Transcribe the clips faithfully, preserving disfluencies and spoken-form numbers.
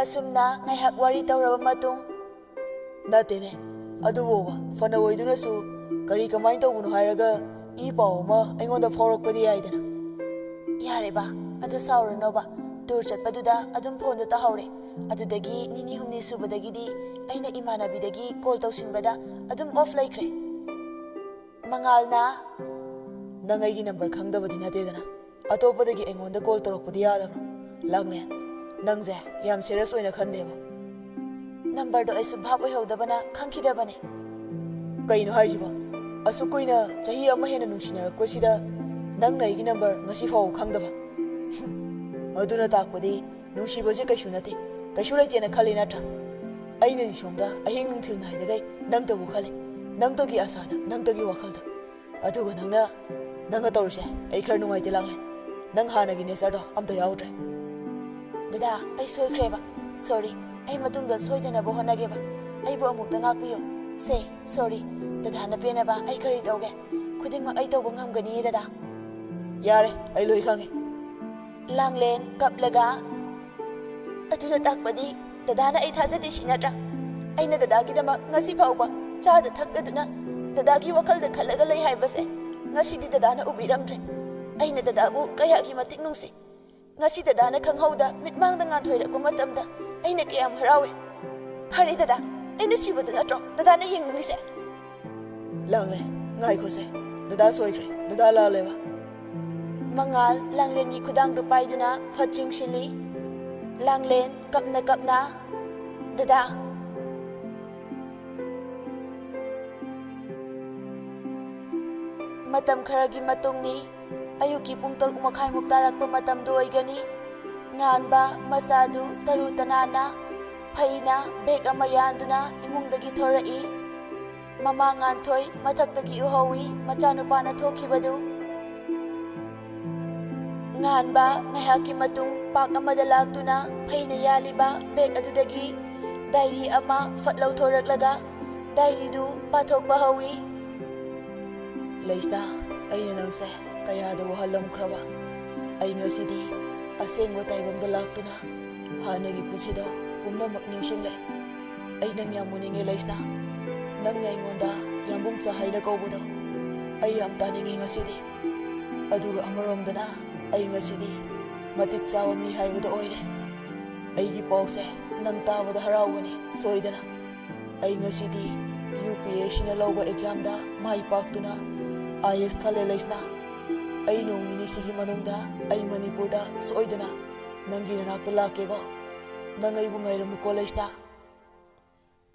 ꯑꯁꯨꯝꯅ ꯉꯥꯏꯍꯥꯛ ꯋꯥꯔꯤ ꯇꯧꯔꯕ ꯃꯇꯨꯡ, "ꯅꯠꯇꯦꯅꯦ, ꯑꯗꯨꯕꯨꯕ ꯐꯅ ꯑꯣꯏꯗꯨꯅꯁꯨ ꯀꯔꯤ ꯀꯃꯥꯏꯅ ꯇꯧꯕꯅꯣ ꯍꯥꯏꯔꯒ ꯏ ꯄꯥꯎ ꯑꯃ ꯑꯩꯉꯣꯟꯗ ꯐꯥꯎꯔꯛꯄꯗꯤ ꯌꯥꯏꯗꯅ?" "ꯌꯥꯔꯦꯕ, ꯑꯗꯨ ꯁꯥꯎꯔꯅꯣꯕ꯫ ꯇꯨꯔ ꯆꯠꯄꯗꯨꯗ ꯑꯗꯨꯝ ꯐꯣꯟꯗꯣ ꯇꯥꯍꯧꯔꯦ꯫ ꯑꯗꯨꯗꯒꯤ ꯅꯤꯅꯤ ꯍꯨꯝꯅꯤ ꯁꯨꯕꯗꯒꯤꯗꯤ ꯑꯩꯅ ꯏꯃꯥꯟꯅꯕꯤꯗꯒꯤ ꯀꯣꯜ ꯇꯧꯁꯤꯟꯕꯗ ꯑꯗꯨꯝ ꯑꯣꯐ ꯂꯩꯈ꯭ꯔꯦ꯫" ꯃꯉꯥꯜꯅ, "ꯅꯪ ꯑꯩꯒꯤ ꯅꯝꯕꯔ ꯈꯪꯗꯕꯗꯤ ꯅꯠꯇꯦꯗꯅ? ꯑꯇꯣꯞꯄꯗꯒꯤ ꯑꯩꯉꯣꯟꯗ ꯀꯣꯜ ꯇꯧꯔꯛꯄꯗꯤ ꯌꯥꯗꯕ꯭ꯔꯣ?" "ꯂꯥꯡꯂꯦꯟ, ꯅꯪꯁꯦ ꯌꯥꯝ ꯁꯦꯔꯤꯌꯁ ꯑꯣꯏꯅ ꯈꯟꯗꯦꯕ?" "ꯅꯝꯕꯔꯗꯣ ꯑꯩꯁꯨ ꯚꯥꯞ ꯑꯣꯏꯍꯧꯗꯕꯅ ꯈꯪꯈꯤꯗꯕꯅꯦ꯫" "ꯀꯩꯅꯣ ꯍꯥꯏꯁꯤꯕꯣ? ꯑꯁꯨꯛ ꯀꯨꯏꯅ ꯆꯍꯤ ꯑꯃ ꯍꯦꯟꯅ ꯅꯨꯡꯁꯤꯅꯔꯛꯄꯁꯤꯗ ꯅꯪꯅ ꯑꯩꯒꯤ ꯅꯝꯕꯔ ꯉꯁꯤ ꯐꯥꯎꯕ ꯈꯪꯗꯕ? ꯑꯗꯨꯅ ꯇꯥꯛꯄꯗꯤ ꯅꯨꯡꯁꯤꯕꯁꯦ ꯀꯩꯁꯨ ꯅꯠꯇꯦ, ꯀꯩꯁꯨ ꯂꯩꯇꯦꯅ ꯈꯜꯂꯤ ꯅꯠꯇ꯭ꯔꯥ? ꯑꯩꯅꯗꯤ ꯁꯣꯝꯗ ꯑꯍꯤꯡ ꯅꯨꯡꯊꯤꯜ ꯅꯥꯏꯗꯈꯩ ꯅꯪꯇꯕꯨ ꯈꯜꯂꯤ, ꯅꯪꯇꯒꯤ ꯑꯁꯥꯗ, ꯅꯪꯇꯒꯤ ꯋꯥꯈꯜꯗ꯫ ꯑꯗꯨꯒ ꯅꯪꯅ, ꯅꯪꯅ ꯇꯧꯔꯤꯁꯦ ꯑꯩ ꯈꯔ ꯅꯨꯡꯉꯥꯏꯇꯦ, ꯂꯥꯡꯂꯦꯟ꯫ ꯅꯪ ꯍꯥꯟꯅꯒꯤ ꯅꯦꯆꯔꯗꯣ ꯑꯝꯇ ꯌꯥꯎꯗ꯭ꯔꯦ꯫" "ꯗꯗꯥ, ꯑꯩ ꯁꯣꯏꯈ꯭ꯔꯦꯕ꯫ ꯁꯣꯔꯤ꯫ ꯑꯩ ꯃꯇꯨꯡꯗ ꯁꯣꯏꯗꯅꯕ ꯍꯣꯠꯅꯒꯦꯕ꯫ ꯑꯩꯕꯨ ꯑꯃꯨꯛꯇ ꯉꯥꯛꯄꯤꯌꯨ꯫ ꯁꯦ, ꯁꯣꯔꯤ꯫ ꯗꯗꯥꯅ ꯄꯦꯟꯅꯕ ꯑꯩ ꯀꯔꯤ ꯇꯧꯒꯦ? ꯈꯨꯗꯤꯡꯃꯛ ꯑꯩ ꯇꯧꯕ ꯉꯝꯒꯅꯤꯌꯦ, ꯗꯗꯥ꯫" "ꯌꯥꯔꯦ, ꯑꯩ ꯂꯣꯏ ꯈꯪꯉꯦ꯫" ꯂꯥꯡꯂꯦꯟ ꯀꯞꯂꯒ, "ꯑꯗꯨꯅ ꯇꯥꯛꯄꯗꯤ ꯗꯗꯥꯅ ꯑꯩ ꯊꯥꯖꯗꯦ ꯁꯤ ꯅꯠꯇ꯭ꯔꯥ? ꯑꯩꯅ ꯗꯗꯥꯒꯤꯗꯃꯛ ꯉꯁꯤ ꯐꯥꯎꯕ ꯆꯥꯗ ꯊꯛꯇꯗꯨꯅ ꯗꯗꯥꯒꯤ ꯋꯥꯈꯜꯗ ꯈꯜꯂꯒ ꯂꯩ ꯍꯥꯏꯕꯁꯦ ꯉꯁꯤꯗꯤ ꯗꯗꯥꯅ ꯎꯕꯤꯔꯝꯗ꯭ꯔꯦ꯫ ꯑꯩꯅ ꯗꯗꯥꯕꯨ ꯀꯌꯥꯒꯤ ꯃꯇꯤꯛ ꯅꯨꯡꯁꯤ꯫ ꯉꯁꯤ ꯗꯗꯥꯅ ꯈꯪꯍꯧꯗ ꯃꯤꯠꯃꯥꯡꯗ ꯉꯥꯟꯊꯣꯏꯔꯛꯄ ꯃꯇꯝꯗ ꯑꯩꯅ ꯀꯌꯥꯝ ꯍꯔꯥꯎꯏ꯫ ꯐꯔꯦ ꯗꯗꯥ, ꯑꯩꯅ ꯁꯤꯕꯗꯨ ꯅꯠꯇ꯭ꯔꯣ ꯗꯗꯥꯅ ꯌꯦꯡꯅꯤꯡꯂꯤꯁꯦ?" "ꯂꯥꯡꯂꯦ, ꯉꯥꯏꯈꯣꯁꯦ꯫ ꯗꯗꯥ ꯁꯣꯏꯈ꯭ꯔꯦ꯫ ꯗꯗꯥ ꯂꯥꯜꯂꯦꯕ꯫" ꯃꯉꯥꯜ ꯂꯥꯡꯂꯦꯟꯒꯤ ꯈꯨꯗꯥꯡꯗꯨ ꯄꯥꯏꯗꯨꯅ ꯐꯠ ꯆꯤꯡꯁꯤꯜꯂꯤ꯫ ꯂꯥꯡꯂꯦꯟ ꯀꯞꯅ ꯀꯞꯅ, "ꯗꯗꯥ꯫" ꯃꯇꯝ ꯈꯔꯒꯤ ꯃꯇꯨꯡꯅꯤ꯫ ꯑꯌꯨꯛꯀꯤ ꯄꯨꯡ ꯇꯔꯨꯛ ꯃꯈꯥꯏꯃꯨꯛ ꯇꯥꯔꯛꯄ ꯃꯇꯝꯗꯨ ꯑꯣꯏꯒꯅꯤ꯫ ꯉꯥꯟꯕ ꯃꯆꯥꯗꯨ ꯇꯔꯨ ꯇꯅꯥꯟꯅ ꯐꯩꯅ ꯕꯦꯒ ꯑꯃ ꯌꯥꯟꯗꯨꯅ ꯏꯃꯨꯡꯗꯒꯤ ꯊꯣꯔꯛꯏ꯫ ꯃꯃꯥ ꯉꯥꯟꯊꯣꯏ ꯃꯊꯛꯇꯒꯤ ꯎꯍꯧꯏ ꯃꯆꯥꯅꯨꯄꯥꯅ ꯊꯣꯛꯈꯤꯕꯗꯨ꯫ ꯉꯥꯟꯕ ꯉꯥꯏꯍꯥꯛꯀꯤ ꯃꯇꯨꯡ ꯄꯥꯛ ꯑꯃꯗ ꯂꯥꯛꯇꯨꯅ ꯐꯩꯅ ꯌꯥꯜꯂꯤꯕ ꯕꯦꯒ ꯑꯗꯨꯗꯒꯤ ꯗꯥꯏꯔꯤ ꯑꯃ ꯐꯠ ꯂꯧꯊꯣꯔꯛꯂꯒ ꯗꯥꯏꯔꯤꯗꯨ ꯄꯥꯊꯣꯛꯄ ꯍꯧꯏ꯫ "ꯂꯩꯁꯅꯥ, ꯑꯩꯅ ꯅꯪꯁꯦ ꯀꯌꯥꯗ ꯋꯥꯍꯜꯂꯝꯈ꯭ꯔꯕ? ꯑꯩ ꯉꯁꯤꯗꯤ ꯑꯁꯦꯡꯕ ꯇꯥꯏꯕꯪꯗ ꯂꯥꯛꯇꯨꯅ ꯍꯥꯟꯅꯒꯤ ꯄꯨꯟꯁꯤꯗꯣ ꯄꯨꯝꯅꯃꯛ ꯅꯤꯡꯁꯤꯡꯂꯦ꯫ ꯑꯩ ꯅꯪ ꯌꯥꯝ ꯎꯅꯤꯡꯉꯦ, ꯂꯩꯁꯅꯥ꯫ ꯅꯪꯅ ꯑꯩꯉꯣꯟꯗ ꯌꯥꯝꯕꯨꯡꯆꯥ ꯍꯥꯏꯅ ꯀꯧꯕꯗꯣ ꯑꯩ ꯌꯥꯝ ꯇꯥꯅꯤꯡꯉꯤ ꯉꯁꯤꯗꯤ꯫ ꯑꯗꯨꯒ ꯑꯃꯔꯣꯝꯗꯅ ꯑꯩ ꯉꯁꯤꯗꯤ ꯃꯇꯤꯛ ꯆꯥꯕ ꯃꯤ ꯍꯥꯏꯕꯗꯣ ꯑꯣꯏꯔꯦ꯫ ꯑꯩꯒꯤ ꯄꯥꯎꯁꯦ ꯅꯪ ꯇꯥꯕꯗ ꯍꯔꯥꯎꯒꯅꯤ ꯁꯣꯏꯗꯅ꯫ ꯑꯩ ꯉꯁꯤꯗꯤ ꯌꯨ ꯄꯤ ꯑꯦꯁ ꯁꯤꯅ ꯂꯧꯕ ꯑꯦꯛꯖꯥꯝꯗ ꯃꯥꯏ ꯄꯥꯛꯇꯨꯅ ꯑꯥꯏ ꯑꯦꯁ ꯈꯜꯂꯦ, ꯂꯩꯁꯅꯥ꯫ ꯑꯩ ꯅꯣꯡ ꯅꯤꯅꯤꯁꯤꯒꯤ ꯃꯅꯨꯡꯗ ꯑꯩ ꯃꯅꯤꯄꯨꯔꯗ ꯁꯣꯏꯗꯅ ꯅꯪꯒꯤ ꯅꯅꯥꯛꯇ ꯂꯥꯛꯀꯦꯀꯣ꯫ ꯅꯪ ꯑꯩꯕꯨ ꯉꯥꯏꯔꯝꯃꯨꯀꯣ, ꯂꯩꯁꯅꯥ꯫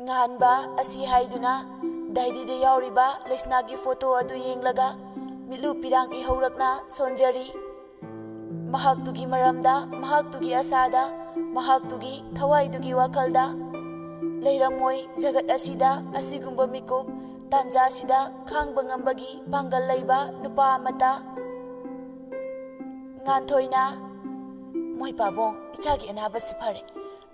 ꯉꯥꯟꯕ ꯑꯁꯤ ꯍꯥꯏꯗꯨꯅ ꯗꯥꯏꯔꯤꯗ ꯌꯥꯎꯔꯤꯕ ꯂꯩꯁꯅꯥꯒꯤ ꯐꯣꯇꯣ ꯑꯗꯨ ꯌꯦꯡꯂꯒ ꯃꯤꯠꯂꯨ ꯄꯤꯔꯥꯡ ꯏꯍꯧꯔꯛꯅ ꯁꯣꯟꯖꯔꯤ꯫ ꯃꯍꯥꯛꯇꯨꯒꯤ ꯃꯔꯝꯗ, ꯃꯍꯥꯛꯇꯨꯒꯤ ꯑꯁꯥꯗ, ꯃꯍꯥꯛꯇꯨꯒꯤ ꯊꯋꯥꯏꯗꯨꯒꯤ ꯋꯥꯈꯜꯗ꯫ ꯂꯩꯔꯝꯃꯣꯏ ꯖꯒꯠ ꯑꯁꯤꯗ ꯑꯁꯤꯒꯨꯝꯕ ꯃꯤꯀꯨꯞ ꯇꯥꯟꯖꯥꯁꯤꯗ ꯈꯥꯡꯕ ꯉꯝꯕꯒꯤ ꯄꯥꯡꯒꯜ ꯂꯩꯕ ꯅꯨꯄꯥ ꯑꯃꯠꯇ꯫ ꯉꯥꯟꯊꯣꯏꯅ, "ꯃꯣꯏ ꯄꯥꯕꯨꯡ, ꯏꯆꯥꯒꯤ ꯑꯅꯥꯕꯁꯤ ꯐꯔꯦ꯫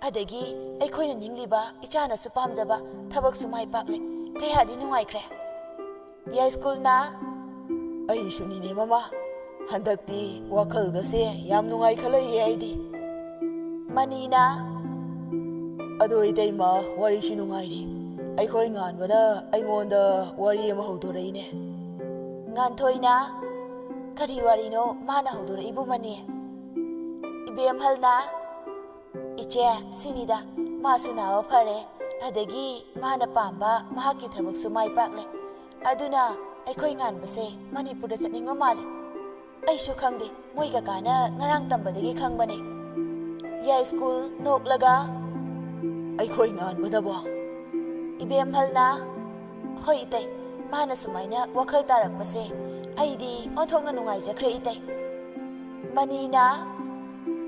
ꯑꯗꯒꯤ ꯑꯩꯈꯣꯏꯅ ꯅꯤꯡꯂꯤꯕ, ꯏꯆꯥꯅꯁꯨ ꯄꯥꯝꯖꯕ ꯊꯕꯛꯁꯨ ꯃꯥꯏ ꯄꯥꯛꯂꯦ꯫ ꯀꯌꯥꯗꯤ ꯅꯨꯡꯉꯥꯏꯈ꯭ꯔꯦ꯫" ꯌꯥꯏꯁ꯭ꯀꯨꯜꯅ, "ꯑꯩꯁꯨꯅꯤꯅꯦ ꯃꯃꯥ, ꯍꯟꯗꯛꯇꯤ ꯋꯥꯈꯜꯒꯁꯦ ꯌꯥꯝ ꯅꯨꯡꯉꯥꯏꯈꯠꯂꯛꯏ ꯑꯩꯗꯤ꯫" ꯃꯅꯤꯅ, "ꯑꯗꯣ ꯏꯇꯩꯃ, ꯋꯥꯔꯤꯁꯤ ꯅꯨꯡꯉꯥꯏꯔꯤ꯫ ꯑꯩꯈꯣꯏ ꯉꯥꯟꯕꯅ ꯑꯩꯉꯣꯟꯗ ꯋꯥꯔꯤ ꯑꯃ ꯍꯧꯗꯣꯔꯛꯏꯅꯦ꯫" ꯉꯥꯟꯊꯣꯏꯅ, "ꯀꯔꯤ ꯋꯥꯔꯤꯅꯣ ꯃꯥꯅ ꯍꯧꯗꯣꯔꯛꯏꯕꯨ, ꯃꯅꯤ?" ꯏꯕꯦꯝꯍꯜꯅ, "ꯏꯆꯦ, ꯁꯤꯅꯤꯗ, ꯃꯥꯁꯨ ꯅꯥꯕ ꯐꯔꯦ, ꯑꯗꯒꯤ ꯃꯥꯅ ꯄꯥꯝꯕ ꯃꯍꯥꯛꯀꯤ ꯊꯕꯛꯁꯨ ꯃꯥꯏ ꯄꯥꯛꯂꯦ꯫ ꯑꯗꯨꯅ ꯑꯩꯈꯣꯏ ꯉꯥꯟꯕꯁꯦ ꯃꯅꯤꯄꯨꯔꯗ ꯆꯠꯅꯤꯡꯕ ꯃꯥꯜꯂꯦ꯫ ꯑꯩꯁꯨ ꯈꯪꯗꯦ, ꯃꯣꯏ ꯀꯀꯥꯅ ꯉꯔꯥꯡ ꯇꯝꯕꯗꯒꯤ ꯈꯪꯕꯅꯦ꯫" ꯌꯥꯏꯁ꯭ꯀꯨꯜ ꯅꯣꯛꯂꯒ, "ꯑꯩꯈꯣꯏ ꯉꯥꯟꯕꯅꯕꯣ?" ꯏꯕꯦꯝꯍꯜꯅ, "ꯍꯣꯏ ꯏꯇꯩ, ꯃꯥꯅ ꯁꯨꯃꯥꯏꯅ ꯋꯥꯈꯜ ꯇꯥꯔꯛꯄꯁꯦ ꯑꯩꯗꯤ ꯑꯣꯟꯊꯣꯛꯅ ꯅꯨꯡꯉꯥꯏꯖꯈ꯭ꯔꯦ ꯏꯇꯩ꯫" ꯃꯅꯤꯅ,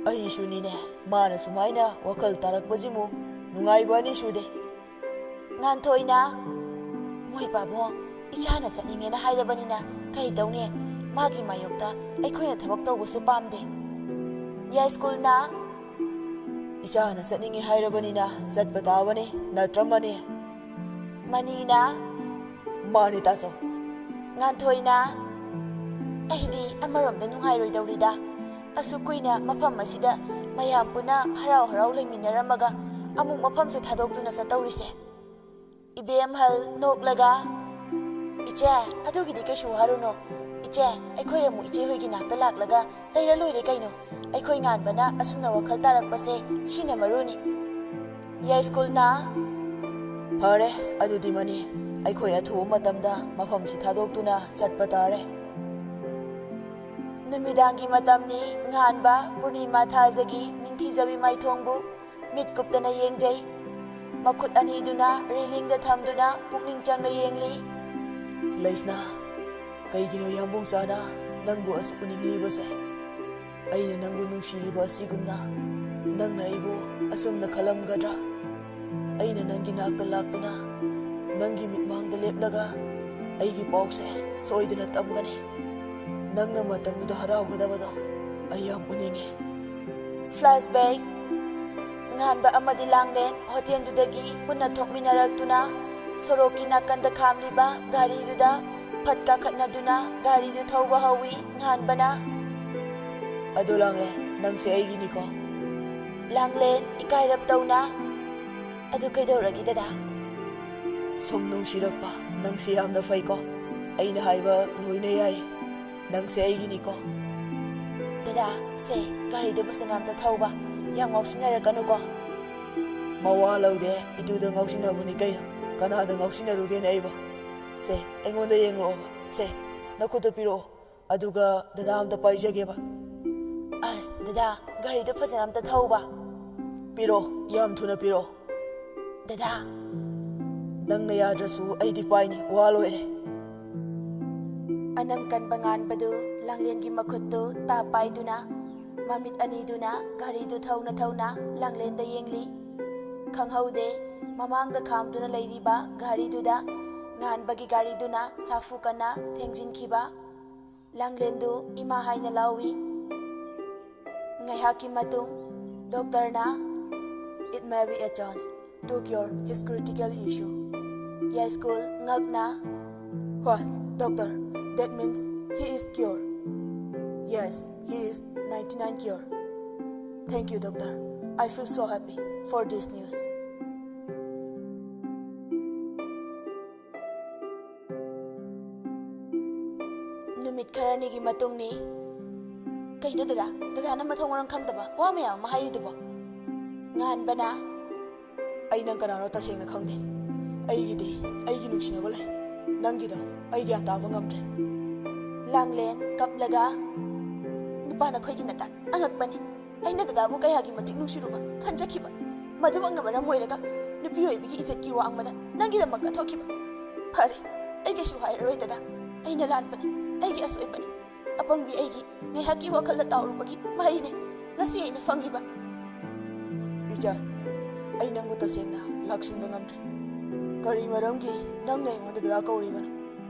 "ꯑꯩꯁꯨꯅꯤꯅꯦ, ꯃꯥꯅ ꯁꯨꯃꯥꯏꯅ ꯋꯥꯈꯜ ꯇꯥꯔꯛꯄꯁꯤꯃꯨꯛ ꯅꯨꯡꯉꯥꯏꯕ ꯑꯅꯤ ꯁꯨꯗꯦ꯫" ꯉꯥꯟꯊꯣꯏꯅ, "ꯃꯣꯏ ꯄꯥꯕꯨꯡ, ꯏꯆꯥꯅ ꯆꯠꯅꯤꯡꯉꯦꯅ ꯍꯥꯏꯔꯕꯅꯤꯅ ꯀꯩ ꯇꯧꯅꯤ? ꯃꯥꯒꯤ ꯃꯥꯌꯣꯛꯇ ꯑꯩꯈꯣꯏꯅ ꯊꯕꯛ ꯇꯧꯕꯁꯨ ꯄꯥꯝꯗꯦ꯫" ꯌꯥꯏꯁ꯭ꯀꯨꯜꯅ, "ꯏꯆꯥꯅ ꯆꯠꯅꯤꯡꯉꯦ ꯍꯥꯏꯔꯕꯅꯤꯅ ꯆꯠꯄ ꯇꯥꯕꯅꯤ, ꯅꯠꯇ꯭ꯔ ꯃꯅꯤ?" ꯃꯅꯤꯅ, "ꯃꯥꯅꯤ ꯇꯥꯆꯧ꯫" ꯉꯥꯟꯊꯣꯏꯅ, "ꯑꯩꯗꯤ ꯑꯃꯔꯣꯝꯗ ꯅꯨꯡꯉꯥꯏꯔꯣꯏꯗꯧꯔꯤꯗ꯫ ꯑꯁꯨꯛ ꯀꯨꯏꯅ ꯃꯐꯝ ꯑꯁꯤꯗ ꯃꯌꯥꯝ ꯄꯨꯟꯅ ꯍꯔꯥꯎ ꯍꯔꯥꯎ ꯂꯩꯃꯤꯟꯅꯔꯝꯃꯒ ꯑꯃꯨꯛ ꯃꯐꯝꯁꯦ ꯊꯥꯗꯣꯛꯇꯨꯅ ꯆꯠꯇꯧꯔꯤꯁꯦ? ꯏꯕꯦꯝꯍꯜ ꯅꯣꯛꯂꯒ, "ꯏꯆꯦ, ꯑꯗꯨꯒꯤꯗꯤ ꯀꯩꯁꯨ ꯋꯥꯔꯨꯅꯨ꯫ ꯏꯆꯦ, ꯑꯩꯈꯣꯏ ꯑꯃꯨꯛ ꯏꯆꯦ ꯍꯣꯏꯒꯤ ꯅꯥꯛꯇ ꯂꯥꯛꯂꯒ ꯂꯩꯔ ꯂꯣꯏꯔꯦ ꯀꯩꯅꯣ꯫ ꯑꯩꯈꯣꯏ ꯉꯥꯟꯕꯅ ꯑꯁꯨꯝꯅ ꯋꯥꯈꯜ ꯇꯥꯔꯛꯄꯁꯦ ꯁꯤꯅ ꯃꯔꯨꯅꯤ꯫ ꯌꯥꯏꯁ꯭ꯀꯨꯜꯅ, ꯐꯔꯦ, ꯑꯗꯨꯗꯤ ꯃꯅꯤ, ꯑꯩꯈꯣꯏ ꯑꯊꯨꯕ ꯃꯇꯝꯗ ꯃꯐꯝꯁꯤ ꯊꯥꯗꯣꯛꯇꯨꯅ ꯆꯠꯄ ꯇꯥꯔꯦ"꯫ ꯅꯨꯃꯤꯗꯥꯡꯒꯤ ꯃꯇꯝꯅꯤ꯫ ꯉꯥꯟꯕ ꯄꯨꯔꯅꯤꯃꯥ ꯊꯥꯖꯒꯤ ꯅꯤꯡꯊꯤꯖꯕꯤ ꯃꯥꯏꯊꯣꯡꯕꯨ ꯃꯤꯠ ꯀꯨꯞꯇꯅ ꯌꯦꯡꯖꯩ꯫ ꯃꯈꯨꯠ ꯑꯅꯤꯗꯨꯅ ꯔꯦꯂꯤꯡꯗ ꯊꯝꯗꯨꯅ ꯄꯨꯛꯅꯤꯡ ꯆꯪꯅ ꯌꯦꯡꯂꯤ꯫ ꯂꯩꯁꯅꯥ, ꯀꯩꯒꯤꯅꯣ ꯌꯥꯝꯕꯨꯡ ꯆꯥꯅ ꯅꯪꯕꯨ ꯑꯁꯨꯛ ꯎꯅꯤꯡꯂꯤꯕꯁꯦ? ꯑꯩꯅ ꯅꯪꯕꯨ ꯅꯨꯡꯁꯤꯔꯤꯕ ꯑꯁꯤꯒꯨꯝꯅ ꯅꯪꯅ ꯑꯩꯕꯨ ꯑꯁꯨꯝꯅ ꯈꯜꯂꯝꯒꯗ꯭ꯔꯥ? ꯑꯩꯅ ꯅꯪꯒꯤ ꯅꯥꯛꯇ ꯂꯥꯛꯇꯨꯅ ꯅꯪꯒꯤ ꯃꯤꯠꯃꯥꯡꯗ ꯂꯦꯞꯂꯒ ꯑꯩꯒꯤ ꯄꯥꯎꯁꯦ ꯁꯣꯏꯗꯅ ꯇꯝꯒꯅꯤ꯫ ꯅꯪꯅ ꯃꯇꯝꯗꯨꯗ ꯍꯔꯥꯎꯒꯗꯕꯗꯣ ꯑꯩ ꯌꯥꯝ ꯎꯅꯤꯡꯉꯤ꯫ Flashback꯫ ꯉꯥꯟꯕ ꯑꯃꯗꯤ ꯂꯥꯡꯂꯦꯟ ꯍꯣꯇꯦꯜꯗꯨꯗꯒꯤ ꯄꯨꯟꯅ ꯊꯣꯛꯃꯤꯟꯅꯔꯛꯇꯨꯅ ꯁꯣꯔꯣꯛꯀꯤ ꯅꯥꯀꯟꯗ ꯈꯥꯝꯂꯤꯕ ꯒꯥꯔꯤꯗꯨꯗ ꯐꯠ ꯀꯥꯈꯠꯅꯗꯨꯅ ꯒꯥꯔꯤꯗꯨ ꯊꯧꯕ ꯍꯧꯏ꯫ ꯉꯥꯟꯕꯅ, "ꯑꯗꯣ ꯂꯥꯡꯂꯦꯟ, ꯅꯪꯁꯦ ꯑꯩꯒꯤꯅꯤꯀꯣ?" ꯂꯥꯡꯂꯦꯟ ꯏꯀꯥꯏꯔꯞ ꯇꯧꯅ, "ꯑꯗꯨ ꯀꯩꯗꯧꯔꯒꯦ ꯗꯗꯥ?" "ꯁꯨꯝ ꯅꯨꯡꯁꯤꯔꯛꯄ, ꯅꯪꯁꯦ ꯌꯥꯝꯅ ꯐꯩꯀꯣ꯫ ꯑꯩꯅ ꯍꯥꯏꯕ ꯂꯣꯏꯅ ꯌꯥꯏ꯫ ꯅꯪꯁꯦ ꯑꯩꯒꯤꯅꯤꯀꯣ?" "ꯗꯗꯥ, ꯁꯦ, ꯒꯥꯔꯤꯗꯣ ꯐꯖꯅ ꯑꯝꯇ ꯊꯧꯕ, ꯌꯥꯝ ꯉꯥꯎꯁꯤꯟꯅꯔꯛꯀꯅꯨꯀꯣ꯫" "ꯃꯋꯥ ꯂꯧꯗꯦ, ꯏꯇꯨꯗ ꯉꯥꯎꯁꯤꯟꯅꯕꯅꯤ ꯀꯩꯅꯣ꯫ ꯀꯅꯥꯗ ꯉꯥꯎꯁꯤꯟꯅꯔꯨꯒꯦꯅꯦ ꯑꯩꯕꯣ? ꯁꯦ, ꯑꯩꯉꯣꯟꯗ ꯌꯦꯡꯂꯛꯑꯣꯕ꯫ ꯁꯦ, ꯅꯈꯨꯠꯇꯣ ꯄꯤꯔꯛꯑꯣ, ꯑꯗꯨꯒ ꯗꯗꯥ ꯑꯝꯇ ꯄꯥꯏꯖꯒꯦꯕ꯫" "ꯑꯁ, ꯗꯗꯥ, ꯒꯥꯔꯤꯗꯣ ꯐꯖꯅ ꯑꯝꯇ ꯊꯧꯕ꯫" "ꯄꯤꯔꯛꯑꯣ, ꯌꯥꯝ ꯊꯨꯅ ꯄꯤꯔꯛꯑꯣ꯫" "ꯗꯗꯥ꯫" "ꯅꯪꯅ ꯌꯥꯗ꯭ꯔꯁꯨ ꯑꯩꯗꯤ ꯄꯥꯏꯅꯤ, ꯋꯥ ꯂꯣꯏꯔꯦ꯫" ꯑꯅꯝ ꯀꯟꯕ ꯉꯥꯟꯕꯗꯨ ꯂꯥꯡꯂꯦꯟꯒꯤ ꯃꯈꯨꯠꯇꯨ ꯇꯥꯞ ꯄꯥꯏꯗꯨꯅ, ꯃꯃꯤꯠ ꯑꯅꯤꯗꯨꯅ ꯒꯥꯔꯤꯗꯨ ꯊꯧꯅ ꯊꯧꯅ ꯂꯥꯡꯂꯦꯟꯗ ꯌꯦꯡꯂꯤ꯫ ꯈꯪꯍꯧꯗꯦ, ꯃꯃꯥꯡꯗ ꯈꯥꯝꯗꯨꯅ ꯂꯩꯔꯤꯕ ꯒꯥꯔꯤꯗꯨꯗ ꯉꯥꯟꯕꯒꯤ ꯒꯥꯔꯤꯗꯨꯅ ꯁꯥꯐꯨ ꯀꯟꯅ ꯊꯦꯡꯖꯤꯟꯈꯤꯕ꯫ ꯂꯥꯡꯂꯦꯟꯗꯨ ꯏꯃꯥ ꯍꯥꯏꯅ ꯂꯥꯎꯏ꯫ ꯉꯥꯏꯍꯥꯛꯀꯤ ꯃꯇꯨꯡ ꯗꯣꯛꯇꯔꯅ, "It may be a chance to cure his critical issue." ꯌꯥꯏꯁ꯭ꯀꯨꯜ ꯉꯛꯅ, "What, doctor? That means he is cured?" "Yes, he is ninety-nine cure. Thank you, doctor. I feel so happy for this news. ꯅꯨꯃꯤꯠ ꯈꯔꯅꯤꯒꯤ ꯃꯇꯨꯡꯅꯤ꯫ ꯀꯩꯅꯣ ꯗꯗꯥ? ꯗꯗꯥꯅ ꯃꯊꯣꯡ ꯃꯔꯝ ꯈꯪꯗꯕ ꯋꯥ ꯃꯌꯥꯝ ꯑꯃ ꯍꯥꯏꯔꯤꯗꯨꯕꯣ? ꯉꯥꯟꯕꯅ, "ꯑꯩ ꯅꯪ ꯀꯅꯥꯅꯣ ꯇꯁꯦꯡꯅ ꯈꯪꯗꯦ꯫ ꯑꯩꯒꯤꯗꯤ ꯑꯩꯒꯤ ꯅꯨꯡꯁꯤꯅꯕ ꯂꯩ꯫ ꯅꯪꯒꯤꯗꯣ ꯑꯩ ꯒ꯭ꯌꯥꯟ ꯇꯥꯕ ꯉꯝꯗ꯭ꯔꯦ꯫" ꯂꯥꯡꯂꯦꯟ ꯀꯞꯂꯒ, "ꯅꯨꯄꯥ ꯅꯈꯣꯏꯒꯤ ꯅꯇꯥꯛ ꯑꯉꯛꯄꯅꯤ꯫ ꯑꯩꯅ ꯗꯗꯥꯕꯨ ꯀꯌꯥꯒꯤ ꯃꯇꯤꯛ ꯅꯨꯡꯁꯤꯔꯨꯕ, ꯈꯟꯖꯈꯤꯕ꯫ ꯃꯗꯨꯃꯛꯅ ꯃꯔꯝ ꯑꯣꯏꯔꯒ ꯅꯨꯄꯤ ꯑꯣꯏꯕꯒꯤ ꯏꯖꯠꯀꯤ ꯋꯥꯡꯃꯗ ꯅꯪꯒꯤꯗꯃꯛ ꯀꯠꯊꯣꯛꯈꯤꯕ꯫ ꯐꯔꯦ, ꯑꯩ ꯀꯩꯁꯨ ꯍꯥꯏꯔꯔꯣꯏ ꯗꯗꯥ꯫ ꯑꯩꯅ ꯂꯥꯟꯕꯅꯤ, ꯑꯩꯒꯤ ꯑꯁꯣꯏꯕꯅꯤ꯫ ꯑꯄꯪꯕꯤ ꯑꯩꯒꯤ ꯉꯥꯏꯍꯥꯛꯀꯤ ꯋꯥꯈꯜꯗ ꯇꯥꯎꯔꯨꯕꯒꯤ ꯃꯍꯩꯅꯦ ꯉꯁꯤ ꯑꯩꯅ ꯐꯪꯂꯤꯕ꯫" "ꯏꯆꯥ, ꯑꯩ ꯅꯪꯕꯨ ꯇꯁꯦꯡꯅ ꯂꯥꯛꯁꯤꯟꯕ ꯉꯝꯗ꯭ꯔꯦ꯫ ꯀꯔꯤ ꯃꯔꯝꯒꯤ ꯅꯪꯅ ꯑꯩꯉꯣꯟꯗ ꯗꯗꯥ ꯀꯧꯔꯤꯕꯅꯣ?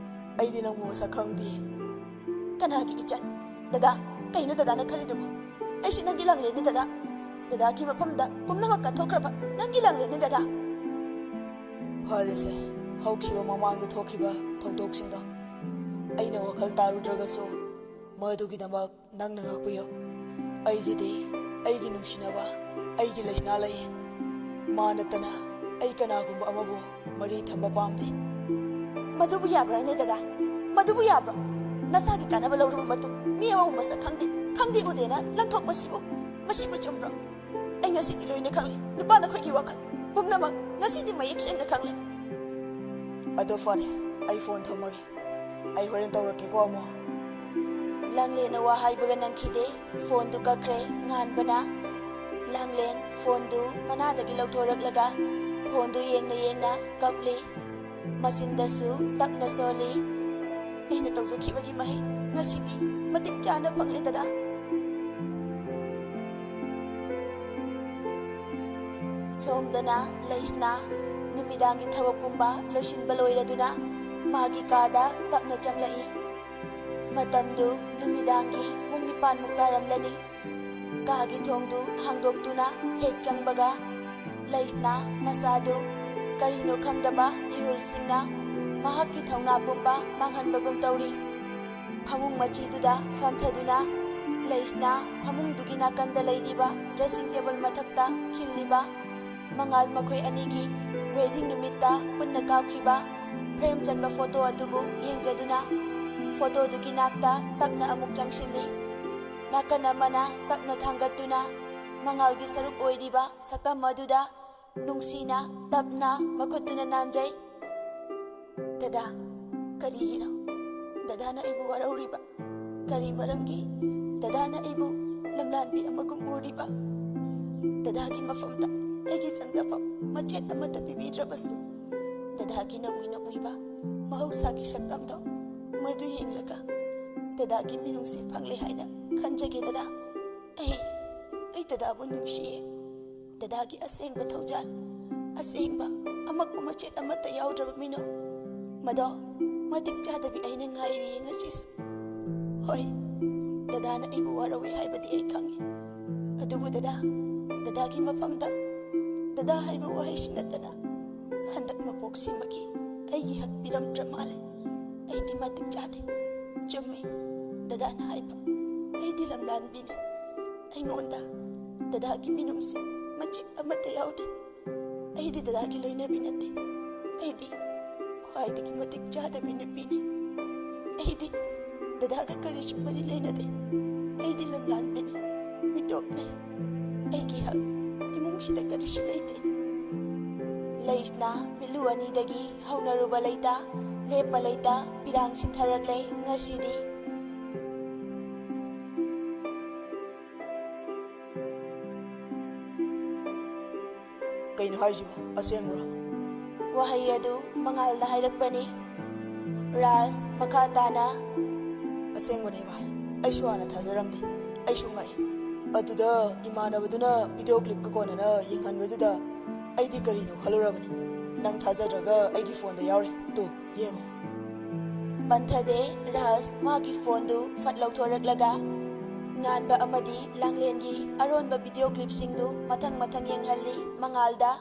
ꯑꯩꯗꯤ ꯅꯪꯕꯨ ꯃꯁꯛ ꯈꯪꯗꯦ꯫" "ꯀꯅꯥꯒꯤ ꯏꯆꯟ? ꯗꯗꯥ, ꯀꯩꯅꯣ ꯗꯗꯥꯅ ꯈꯜꯂꯤꯗꯨꯕꯣ? ꯑꯩꯁꯤ ꯅꯪꯒꯤ ꯂꯥꯡꯂꯦꯟꯅꯤ ꯗꯗꯥ꯫ ꯗꯗꯥꯒꯤ ꯃꯐꯝꯗ ꯄꯨꯝꯅꯃꯛ ꯀꯠꯊꯣꯛꯈ꯭ꯔꯕ ꯅꯪꯒꯤ ꯂꯥꯡꯂꯦꯟꯅꯤ ꯗꯗꯥ꯫" "ꯐꯔꯦꯁꯦ, ꯍꯧꯈꯤꯕ ꯃꯃꯥꯡꯗ ꯊꯣꯛꯈꯤꯕ ꯊꯧꯗꯣꯛꯁꯤꯡꯗꯣ ꯑꯩꯅ ꯋꯥꯈꯜ ꯇꯥꯔꯨꯗ꯭ꯔꯒꯁꯨ, ꯃꯗꯨꯒꯤꯗꯃꯛ ꯅꯪꯅ ꯉꯥꯛꯄꯤꯌꯨ꯫ ꯑꯩꯒꯤꯗꯤ ꯑꯩꯒꯤ ꯅꯨꯡꯁꯤꯅꯕ, ꯑꯩꯒꯤ ꯂꯩꯁꯅꯥ ꯂꯩ꯫ ꯃꯥ ꯅꯠꯇꯅ ꯑꯩ ꯀꯅꯥꯒꯨꯝꯕ ꯑꯃꯕꯨ ꯃꯔꯤ ꯊꯝꯕ ꯄꯥꯝꯗꯦ꯫" "ꯃꯗꯨꯕꯨ ꯌꯥꯕ꯭ꯔꯥꯅꯦ ꯗꯗꯥ? ꯃꯗꯨꯕꯨ ꯌꯥꯕ꯭ꯔꯣ? ꯅꯁꯥꯒꯤ ꯀꯥꯟꯅꯕ ꯂꯧꯔꯕ ꯃꯇꯨꯡ ꯃꯤ ꯑꯃꯕꯨ ꯃꯁꯛ ꯈꯪꯗꯦ, ꯈꯪꯗꯦ ꯎꯗꯦꯅ ꯂꯪꯊꯣꯛꯄꯁꯤꯕꯨ, ꯃꯁꯤꯕꯨ ꯆꯨꯝꯕ꯭ꯔꯣ? ꯑꯩ ꯉꯁꯤꯗꯤ ꯂꯣꯏꯅ ꯈꯪꯂꯦ꯫ ꯅꯨꯄꯥ ꯅꯈꯣꯏꯒꯤ ꯋꯥꯈꯜ ꯄꯨꯝꯅꯃꯛ ꯉꯁꯤꯗꯤ ꯃꯌꯦꯛ ꯁꯦꯡꯅ ꯈꯪꯂꯦ꯫" "ꯑꯗꯣ ꯐꯔꯦ, ꯑꯩ ꯐꯣꯟ ꯊꯝꯃꯒꯦ꯫ ꯑꯩ ꯍꯣꯔꯦꯟ ꯇꯧꯔꯛꯀꯦꯀꯣ ꯑꯃꯨꯛ꯫" ꯂꯥꯡꯂꯦꯟꯅ ꯋꯥ ꯍꯥꯏꯕꯒ ꯅꯪꯈꯤꯗꯦ꯫ ꯐꯣꯟꯗꯨ ꯀꯛꯈ꯭ꯔꯦ꯫ ꯉꯥꯟꯕꯅ ꯂꯥꯡꯂꯦꯟ ꯐꯣꯟꯗꯨ ꯃꯅꯥꯗꯒꯤ ꯂꯧꯊꯣꯔꯛꯂꯒ ꯐꯣꯟꯗꯨ ꯌꯦꯡꯅ ꯌꯦꯡꯅ ꯀꯞꯂꯤ꯫ ꯃꯆꯤꯟꯗꯁꯨ ꯇꯞꯅ ꯁꯣꯜꯂꯤ꯫ "ꯑꯩꯅ ꯇꯧꯖꯈꯤꯕꯒꯤ ꯃꯍꯩ ꯉꯁꯤꯗꯤ ꯃꯇꯤꯛ ꯆꯥꯅ ꯐꯪꯂꯦ ꯗꯗꯥ꯫" ꯁꯣꯝꯗꯅ ꯂꯩꯁꯅꯥ ꯅꯨꯃꯤꯗꯥꯡꯒꯤ ꯊꯕꯛ ꯄꯨꯝꯕ ꯂꯣꯏꯁꯤꯟꯕ ꯂꯣꯏꯔꯗꯨꯅ ꯃꯥꯒꯤ ꯀꯥꯗ ꯇꯞꯅ ꯆꯪꯂꯛꯏ꯫ ꯃꯇꯝꯗꯨ ꯅꯨꯃꯤꯗꯥꯡꯒꯤ ꯄꯨꯡ ꯅꯤꯄꯥꯟꯃꯨꯛ ꯇꯥꯔꯝꯂꯅꯤ꯫ ꯀꯥꯒꯤ ꯊꯣꯡꯗꯨ ꯍꯥꯡꯗꯣꯛꯇꯨꯅ ꯍꯦꯛ ꯆꯪꯕꯒ, ꯂꯩꯁꯅꯥ ꯃꯁꯥꯗꯨ ꯀꯔꯤꯅꯣ ꯈꯪꯗꯕ ꯏꯍꯨꯜꯁꯤꯡꯅ ꯃꯍꯥꯛꯀꯤ ꯊꯧꯅꯥ ꯄꯨꯝꯕ ꯃꯥꯡꯍꯟꯕꯒꯨꯝ ꯇꯧꯔꯤ꯫ ꯐꯃꯨꯡ ꯃꯆꯤꯗꯨꯗ ꯐꯝꯊꯗꯨꯅ ꯂꯩꯁꯅ ꯐꯃꯨꯡꯗꯨꯒꯤ ꯅꯥꯀꯟꯗ ꯂꯩꯔꯤꯕ dressing table ꯃꯊꯛꯇ ꯈꯤꯜꯂꯤꯕ ꯃꯉꯥꯜ ꯃꯈꯣꯏ ꯑꯅꯤꯒꯤ wedding ꯅꯨꯃꯤꯠꯇ ꯄꯨꯟꯅ ꯀꯥꯞꯈꯤꯕ frame ꯆꯟꯕ photo ꯑꯗꯨꯕꯨ ꯌꯦꯡꯖꯗꯨꯅ photoꯗꯨꯒꯤ ꯅꯥꯛꯇ ꯇꯞꯅ ꯑꯃꯨꯛ ꯆꯪꯁꯤꯜꯂꯤ꯫ ꯅꯥꯀꯟ ꯑꯃꯅ ꯇꯞꯅ ꯊꯥꯡꯒꯠꯇꯨꯅ ꯃꯉꯥꯜꯒꯤ ꯁꯔꯨꯛ ꯑꯣꯏꯔꯤꯕ ꯁꯛꯇꯝ ꯑꯗꯨꯗ ꯅꯨꯡꯁꯤꯅ ꯇꯞꯅ ꯃꯈꯨꯠꯇꯨꯅ ꯅꯥꯟꯖꯩ꯫ "ꯗꯗꯥ, ꯀꯔꯤꯒꯤꯅꯣ ꯗꯗꯥꯅ ꯑꯩꯕꯨ ꯋꯥꯔꯧꯔꯤꯕ? ꯀꯔꯤ ꯃꯔꯝꯒꯤ ꯗꯗꯥꯅ ꯑꯩꯕꯨ ꯂꯝꯂꯥꯟꯕꯤ ꯑꯃꯒꯨꯝ ꯎꯔꯤꯕ? ꯗꯗꯥꯒꯤ ꯃꯐꯝꯗ ꯑꯩꯒꯤ ꯆꯪꯖꯐꯝ ꯃꯆꯦꯠ ꯑꯃꯠꯇ ꯄꯤꯕꯤꯗ꯭ꯔꯕꯁꯨ, ꯗꯗꯥꯒꯤ ꯅꯣꯛꯃꯤ ꯅꯣꯛꯃꯤꯕ ꯃꯍꯧꯁꯥꯒꯤ ꯁꯛꯇꯝꯗꯣ, ꯃꯗꯨ ꯌꯦꯡꯂꯒ ꯗꯗꯥꯒꯤ ꯃꯤꯅꯨꯡꯁꯤ ꯐꯪꯂꯦ ꯍꯥꯏꯅ ꯈꯟꯖꯒꯦ ꯗꯗꯥ꯫ ꯑꯩ, ꯑꯩ ꯗꯗꯥꯕꯨ ꯅꯨꯡꯁꯤꯌꯦ꯫ ꯗꯗꯥꯒꯤ ꯑꯁꯦꯡꯕ ꯊꯧꯖꯥꯜ, ꯑꯁꯦꯡꯕ ꯑꯃꯛꯄ ꯃꯆꯦꯠ ꯑꯃꯠꯇ ꯌꯥꯎꯗ꯭ꯔꯕ ꯃꯤꯅꯣ꯫ ꯃꯗꯣ ꯃꯇꯤꯛ ꯆꯥꯗꯕꯤ ꯑꯩꯅ ꯉꯥꯏꯔꯤꯌꯦ ꯉꯁꯤꯁꯨ꯫ ꯍꯣꯏ, ꯗꯗꯥꯅ ꯑꯩꯕꯨ ꯋꯥꯔꯧꯏ ꯍꯥꯏꯕꯗꯤ ꯑꯩ ꯈꯪꯉꯤ꯫ ꯑꯗꯨꯕꯨ ꯗꯗꯥ, ꯗꯗꯥꯒꯤ ꯃꯐꯝꯗ ꯗꯗꯥ ꯍꯥꯏꯕ ꯋꯥꯍꯩꯁꯤ ꯅꯠꯇꯅ ꯍꯟꯗꯛ ꯃꯄꯣꯛꯁꯤꯃꯒꯤ ꯑꯩꯒꯤ ꯍꯛ ꯄꯤꯔꯝꯗ꯭ꯔ ꯃꯥꯜꯂꯦ꯫ ꯑꯩꯗꯤ ꯃꯇꯤꯛ ꯆꯥꯗꯦ꯫ ꯆꯨꯝꯃꯤ, ꯗꯗꯥꯅ ꯍꯥꯏꯕ, ꯑꯩꯗꯤ ꯂꯝꯂꯥꯟꯕꯤꯅꯤ꯫ ꯑꯩꯉꯣꯟꯗ ꯗꯗꯥꯒꯤ ꯃꯤꯅꯨꯡꯁꯤ ꯃꯆꯦꯠ ꯑꯃꯠꯇ ꯌꯥꯎꯗꯦ꯫ ꯑꯩꯗꯤ ꯗꯗꯥꯒꯤ ꯂꯣꯏꯅꯕꯤ ꯅꯠꯇꯦ꯫ ꯑꯩꯗꯤ ꯈ꯭ꯋꯥꯏꯗꯒꯤ ꯃꯇꯤꯛ ꯆꯥꯗꯕꯤ ꯅꯨꯄꯤꯅꯤ꯫ ꯑꯩꯗꯤ ꯗꯗꯥꯒ ꯀꯔꯤꯁꯨ ꯃꯔꯤ ꯂꯩꯅꯗꯦ꯫ ꯑꯩꯗꯤ ꯂꯝꯂꯥꯟꯕꯤꯅꯤ, ꯃꯤꯇꯣꯞꯅꯤ꯫ ꯑꯩꯒꯤ ꯍꯛ ꯏꯃꯨꯡꯁꯤꯗ ꯀꯔꯤꯁꯨ ꯂꯩꯇꯦ꯫ ꯂꯩꯁꯅ ꯃꯤꯠꯂꯨ ꯑꯅꯤꯗꯒꯤ ꯍꯧꯅꯔꯨꯕ ꯂꯩꯇ, ꯂꯦꯞꯄ ꯂꯩꯇ ꯄꯤꯔꯥꯡ ꯁꯤꯟꯊꯔꯛꯂꯦ ꯉꯁꯤꯗꯤ꯫ "ꯀꯩꯅꯣ ꯍꯥꯏꯁꯤꯕꯣ? ꯑꯁꯦꯡꯕ꯭ꯔꯣ?" ꯋꯥꯍꯩ ꯑꯗꯨ ꯃꯉꯥꯜꯅ ꯍꯥꯏꯔꯛꯄꯅꯤ꯫ ꯔꯥꯖ ꯃꯈꯥ ꯇꯥꯅ, "ꯑꯁꯦꯡꯕꯅꯦ ꯚꯥꯏ, ꯑꯩꯁꯨ ꯍꯥꯟꯅ ꯊꯥꯖꯔꯝꯗꯦ꯫ ꯑꯩꯁꯨ ꯉꯛꯏ꯫ ꯑꯗꯨꯗ ꯏꯃꯥꯟꯅꯕꯗꯨꯅ video clipꯀ ꯀꯣꯟꯅꯅ ꯌꯦꯡꯍꯟꯕꯗꯨꯗ ꯑꯩꯗꯤ ꯀꯔꯤꯅꯣ ꯈꯜꯂꯨꯔꯕꯅꯤ꯫ ꯅꯪ ꯊꯥꯖꯗ꯭ꯔꯒ ꯑꯩꯒꯤ phoneꯗ ꯌꯥꯎꯔꯤ꯫ ꯇꯨ, ꯌꯦꯡꯉꯣ꯫" ꯄꯟꯊꯗꯦ ꯔꯥꯖ ꯃꯥꯒꯤ phoneꯗꯨ ꯐꯠ ꯂꯧꯊꯣꯔꯛꯂꯒ ꯉꯥꯟꯕ ꯑꯃꯗꯤ ꯂꯥꯡꯂꯦꯟꯒꯤ ꯑꯔꯣꯟꯕ video clipꯁꯤꯡꯗꯨ ꯃꯊꯪ ꯃꯊꯪ ꯌꯦꯡꯍꯜꯂꯤ ꯃꯉꯥꯜꯗ꯫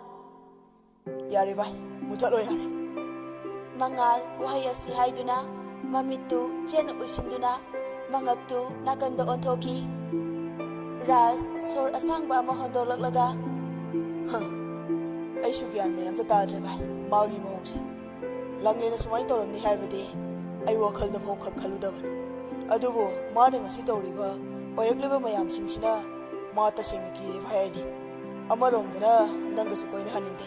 "ꯌꯥꯔꯦ ꯚꯥꯏ, ꯃꯨꯊꯠꯂꯣ ꯌꯥꯔꯦ꯫" ꯃꯉꯥꯜ ꯋꯥꯍꯩ ꯑꯁꯤ ꯍꯥꯏꯗꯨꯅ ꯃꯃꯤꯠꯇꯨ ꯆꯦꯠꯅ ꯎꯏꯁꯤꯟꯗꯨꯅ ꯃꯉꯛꯇꯨ ꯅꯥꯀꯟꯗ ꯑꯣꯟꯊꯣꯛꯈꯤ꯫ ꯔꯥꯖ ꯁꯣꯔ ꯑꯁꯥꯡꯕ ꯑꯃ ꯍꯣꯟꯗꯣꯛꯂꯛꯂꯒ, "ꯍ, ꯑꯩꯁꯨ ꯒ꯭ꯌꯥꯟ ꯃꯦꯟ ꯑꯝꯇ ꯇꯥꯗ꯭ꯔꯦ ꯚꯥꯏ, ꯃꯥꯒꯤ ꯃꯑꯣꯡꯁꯦ꯫ ꯂꯥꯡꯂꯦꯟꯅ ꯁꯨꯃꯥꯏꯅ ꯇꯧꯔꯝꯅꯤ ꯍꯥꯏꯕꯗꯤ ꯑꯩ ꯋꯥꯈꯜꯗ ꯐꯥꯎ ꯈꯛ ꯈꯜꯂꯨꯗꯕꯅꯤ꯫ ꯑꯗꯨꯕꯨ ꯃꯥꯅ ꯉꯁꯤ ꯇꯧꯔꯤꯕ ꯑꯣꯏꯔꯛꯂꯤꯕ ꯃꯌꯥꯝꯁꯤꯡꯁꯤꯅ ꯃꯥ ꯇꯁꯦꯡꯅ ꯀꯤꯔꯦ ꯚꯥꯏ ꯑꯩꯗꯤ꯫ ꯑꯃꯔꯣꯝꯗꯅ ꯅꯪꯒꯁꯨ ꯀꯣꯏꯅꯍꯟꯅꯤꯡꯗꯦ꯫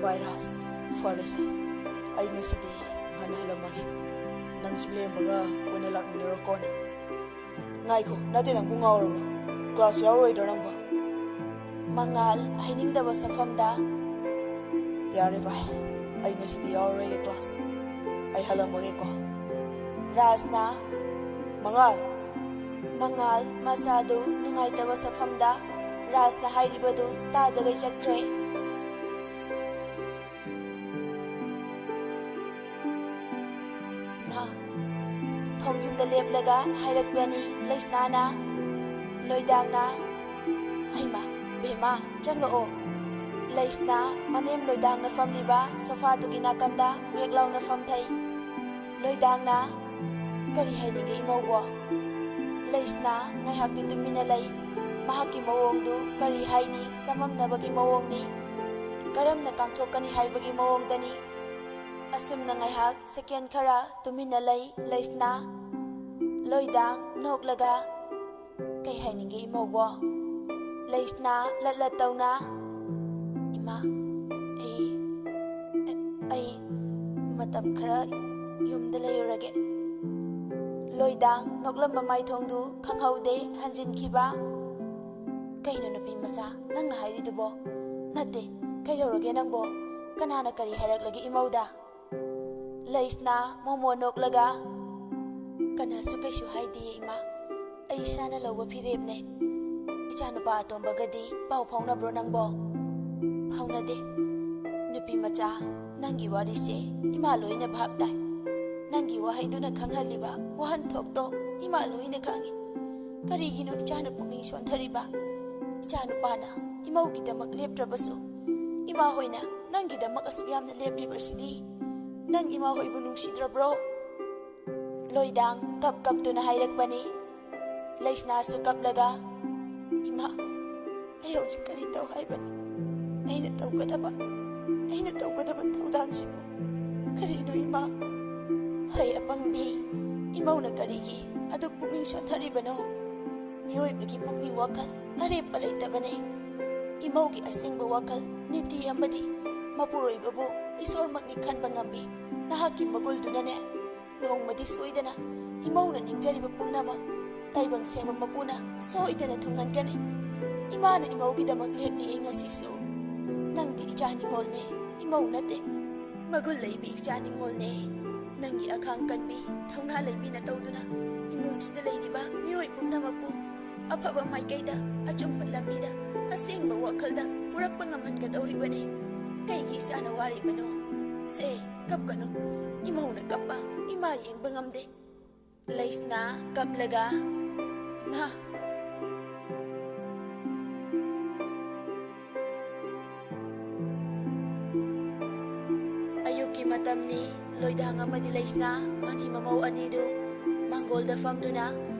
ꯚꯥꯏ ꯔꯥꯖ, ꯐꯔꯦꯁꯦ, ꯑꯩ ꯉꯁꯤꯗꯤ ꯉꯟꯅ ꯍꯜꯂꯝꯃꯒꯦ꯫ ꯅꯪꯁꯨ ꯂꯦꯝꯕꯒ ꯄꯨꯟꯅ ꯂꯥꯛꯃꯤꯟꯅꯔꯣꯀꯣꯅꯦ꯫" "ꯉꯥꯏꯈꯣ, ꯅꯠꯇꯦ, ꯅꯪꯕꯨ ꯉꯥꯎꯔꯕ꯭ꯔꯣ? ꯀ꯭ꯂꯥꯁ ꯌꯥꯎꯔꯣꯏꯗ꯭ꯔꯣ ꯅꯪꯕꯣ?" ꯃꯉꯥꯜ ꯍꯩꯅꯤꯡꯗꯕ ꯁꯛꯐꯝꯗ, "ꯌꯥꯔꯦ ꯚꯥꯏ, ꯑꯩ ꯉꯁꯤꯗꯤ ꯌꯥꯎꯔꯔꯣꯏꯒꯦ ꯀ꯭ꯂꯥꯁ꯫ ꯑꯩ ꯍꯜꯂꯝꯃꯒꯦꯀꯣ꯫" ꯔꯥꯖꯅ, "ꯃꯉꯥꯜ!" ꯃꯉꯥꯜ ꯃꯁꯥꯗꯨ ꯅꯨꯡꯉꯥꯏꯇꯕ ꯁꯛꯐꯝꯗ ꯔꯥꯖꯅ ꯍꯥꯏꯔꯤꯕꯗꯨ ꯇꯥꯗꯒꯩ ꯆꯠꯈ꯭ꯔꯦ꯫ ꯏꯃꯥ, ꯊꯣꯡꯖꯤꯟꯗ ꯂꯦꯞꯂꯒ ꯍꯥꯏꯔꯛꯄꯅꯤ ꯂꯩꯁꯅꯥꯅ꯫ ꯂꯣꯏꯗꯥꯡꯅ, "ꯍꯩꯃꯥ, ꯕꯦꯝꯃ, ꯆꯪꯂꯛꯑꯣ꯫" ꯂꯩꯁꯅꯥ ꯃꯅꯦꯝ ꯂꯣꯏꯗꯥꯡꯅ ꯐꯝꯂꯤꯕ ꯁꯣꯐꯥꯗꯨꯒꯤ ꯅꯥꯀꯟꯗ ꯉꯦꯛ ꯂꯥꯎꯅ ꯐꯝꯊꯩ꯫ ꯂꯣꯏꯗꯥꯡꯅ, "ꯀꯔꯤ ꯍꯥꯏꯅꯤꯡꯒꯦ ꯏꯃꯧꯕꯣ?" ꯂꯩꯁꯅꯥ ꯉꯥꯏꯍꯥꯛꯇꯤ ꯇꯨꯃꯤꯟꯅ ꯂꯩ꯫ ꯃꯍꯥꯛꯀꯤ ꯃꯑꯣꯡꯗꯨ ꯀꯔꯤ ꯍꯥꯏꯅꯤ, ꯆꯃꯝꯅꯕꯒꯤ ꯃꯑꯣꯡꯅꯤ꯫ ꯀꯔꯝꯅ ꯀꯥꯡꯊꯣꯛꯀꯅꯤ ꯍꯥꯏꯕꯒꯤ ꯃꯑꯣꯡꯗꯅꯤ꯫ ꯑꯁꯨꯝꯅ ꯉꯥꯏꯍꯥꯛ ꯁꯦꯀꯦꯟ ꯈꯔ ꯇꯨꯃꯤꯟꯅ ꯂꯩ ꯂꯩꯁꯅꯥ꯫ ꯂꯣꯏꯗꯥꯡ ꯅꯣꯛꯂꯒ, "ꯀꯩ ꯍꯥꯏꯅꯤꯡꯒꯦ ꯏꯃꯧꯕꯣ?" ꯂꯩꯁꯅꯥ ꯂꯠ ꯂꯠ ꯇꯧꯅ, "ꯏꯃꯥ, ꯑꯩ, ꯑꯩ ꯃꯇꯝ ꯈꯔ ꯌꯨꯝꯗ ꯂꯩꯔꯨꯔꯒꯦ꯫" ꯂꯣꯏꯗꯥꯡ ꯅꯣꯛꯂꯝꯕ ꯃꯥꯏꯊꯣꯡꯗꯨ ꯈꯪꯍꯧꯗꯦ ꯍꯟꯖꯤꯟꯈꯤꯕ꯫ "ꯀꯩꯅꯣ ꯅꯨꯄꯤ ꯃꯆꯥ, ꯅꯪꯅ ꯍꯥꯏꯔꯤꯗꯨꯕꯣ? ꯅꯠꯇꯦ, ꯀꯩꯗꯧꯔꯒꯦ ꯅꯪꯕꯣ? ꯀꯅꯥꯅ ꯀꯔꯤ ꯍꯥꯏꯔꯛꯂꯒꯦ ꯏꯃꯧꯗ?" ꯂꯩꯁꯅꯥ ꯃꯣꯃꯣ ꯅꯣꯛꯂꯒ, "ꯀꯅꯥꯁꯨ ꯀꯩꯁꯨ ꯍꯥꯏꯗꯤꯌꯦ ꯏꯃꯥ꯫ ꯑꯩ ꯏꯁꯥꯅ ꯂꯧꯕ ꯐꯤꯔꯦꯞꯅꯦ꯫ ꯏꯆꯥꯅꯨꯄꯥ ꯑꯇꯣꯝꯕꯒꯗꯤ ꯄꯥꯎ ꯐꯥꯎꯅꯕ꯭ꯔꯣ ꯅꯪꯕꯣ?" "ꯐꯥꯎꯅꯗꯦ꯫ ꯅꯨꯄꯤ ꯃꯆꯥ, ꯅꯪꯒꯤ ꯋꯥꯔꯤꯁꯦ ꯏꯃꯥ ꯂꯣꯏꯅ ꯚꯥꯞ ꯇꯥꯏ꯫ ꯅꯪꯒꯤ ꯋꯥꯍꯩꯗꯨꯅ ꯈꯪꯍꯜꯂꯤꯕ ꯋꯥꯍꯟꯊꯣꯛꯇꯣ ꯏꯃꯥ ꯂꯣꯏꯅ ꯈꯪꯉꯤ꯫ ꯀꯔꯤꯒꯤꯅꯣ ꯏꯆꯥꯅ ꯄꯨꯛꯅꯤꯡ ꯁꯣꯟꯊꯔꯤꯕ? ꯏꯆꯥꯅꯨꯄꯥꯅ ꯏꯃꯧꯒꯤꯗꯃꯛ ꯂꯦꯞꯇ꯭ꯔꯕꯁꯨ, ꯏꯃꯥ ꯍꯣꯏꯅ ꯅꯪꯒꯤꯗꯃꯛ ꯑꯁꯨꯛ ꯌꯥꯝꯅ ꯂꯦꯞꯂꯤꯕꯁꯤꯗꯤ ꯅꯪ ꯏꯃꯥ ꯍꯣꯏꯕꯨ ꯅꯨꯡꯁꯤꯗ꯭ꯔꯕ꯭ꯔꯣ?" ꯂꯣꯏꯗꯥꯡ ꯀꯞ ꯀꯞꯇꯨꯅ ꯍꯥꯏꯔꯛꯄꯅꯤ꯫ ꯂꯩꯁꯅꯥꯁꯨ ꯀꯞꯂꯒ, "ꯏꯃꯥ, ꯑꯩ ꯍꯧꯖꯤꯛ ꯀꯔꯤ ꯇꯧ ꯍꯥꯏꯕꯅꯣ? ꯑꯩꯅ ꯇꯧꯒꯗꯕ, ꯑꯩꯅ ꯇꯧꯒꯗꯕ ꯊꯧꯗꯥꯡꯁꯤꯕꯨ ꯀꯔꯤꯅꯣ, ꯏꯃꯥ?" "ꯍꯩ ꯑꯄꯪꯕꯤ, ꯏꯃꯧꯅ ꯀꯔꯤꯒꯤ ꯑꯗꯨꯛ ꯄꯨꯛꯅꯤꯡ ꯁꯣꯟꯊꯔꯤꯕꯅꯣ? ꯃꯤꯑꯣꯏꯕꯒꯤ ꯄꯨꯛꯅꯤꯡ ꯋꯥꯈꯜ ꯑꯔꯦꯞꯄ ꯂꯩꯇꯕꯅꯦ꯫ ꯏꯃꯧꯒꯤ ꯑꯁꯦꯡꯕ ꯋꯥꯈꯜ, ꯅꯤꯇꯤ ꯑꯃꯗꯤ ꯃꯄꯨꯔꯣꯏꯕꯕꯨ ꯏꯁꯣꯔꯃꯛꯅꯤ ꯈꯟꯕ ꯉꯝꯕꯤ ꯅꯍꯥꯛꯀꯤ ꯃꯒꯨꯜꯗꯨꯅꯅꯦ, ꯅꯣꯡꯃꯗꯤ ꯁꯣꯏꯗꯅ ꯏꯃꯧꯅ ꯅꯤꯡꯖꯔꯤꯕ ꯄꯨꯝꯅꯃꯛ ꯇꯥꯏꯕꯪ ꯁꯦꯝꯕ ꯃꯄꯨꯅ ꯁꯣꯏꯗꯅ ꯊꯨꯡꯍꯟꯒꯅꯤ꯫ ꯏꯃꯥꯅ ꯏꯃꯧꯒꯤꯗꯃꯛ ꯂꯦꯞꯂꯤꯌꯦ ꯉꯁꯤꯁꯨ꯫ ꯅꯪꯗꯤ ꯏꯆꯥ ꯅꯤꯡꯉꯣꯜꯅꯦ, ꯏꯃꯧ ꯅꯠꯇꯦ꯫ ꯃꯒꯨꯟ ꯂꯩꯕꯤ ꯏꯆꯥ ꯅꯤꯡꯉꯣꯜꯅꯦ꯫ ꯅꯪꯒꯤ ꯑꯈꯥꯡ ꯀꯟꯕꯤ, ꯊꯧꯅꯥ ꯂꯩꯕꯤꯅ ꯇꯧꯗꯨꯅ ꯏꯃꯨꯡꯁꯤꯗ ꯂꯩꯔꯤꯕ ꯃꯤꯑꯣꯏ ꯄꯨꯝꯅꯃꯛꯄꯨ ꯑꯐꯕ ꯃꯥꯏꯀꯩꯗ, ꯑꯆꯨꯝꯕ ꯂꯝꯕꯤꯗ, ꯑꯁꯦꯡꯕ ꯋꯥꯈꯜꯗ ꯄꯨꯔꯛꯄ ꯉꯝꯍꯟꯒꯗꯧꯔꯤꯕꯅꯤ꯫ ꯀꯩꯒꯤ ꯏꯆꯥꯅ ꯋꯥꯔꯤꯕꯅꯣ? ꯁꯦ, ꯀꯞꯀꯅꯨ꯫ ꯏꯃꯧꯅ ꯀꯞꯄ ꯏꯃꯥ ꯌꯦꯡꯕ ꯉꯝꯗꯦ꯫ ꯂꯩꯁꯅꯥ ꯀꯞꯂꯒ, "ꯏꯃꯥ!" ꯑꯌꯨꯛꯀꯤ ꯃꯇꯝꯅꯤ꯫ ꯂꯣꯏꯗꯥꯡ ꯑꯃꯗꯤ ꯂꯩꯁꯅꯥ, ꯃꯅꯤ ꯃꯃꯧ ꯑꯅꯤꯗꯨ ꯃꯥꯡꯒꯣꯜꯗ ꯐꯝꯗꯨꯅ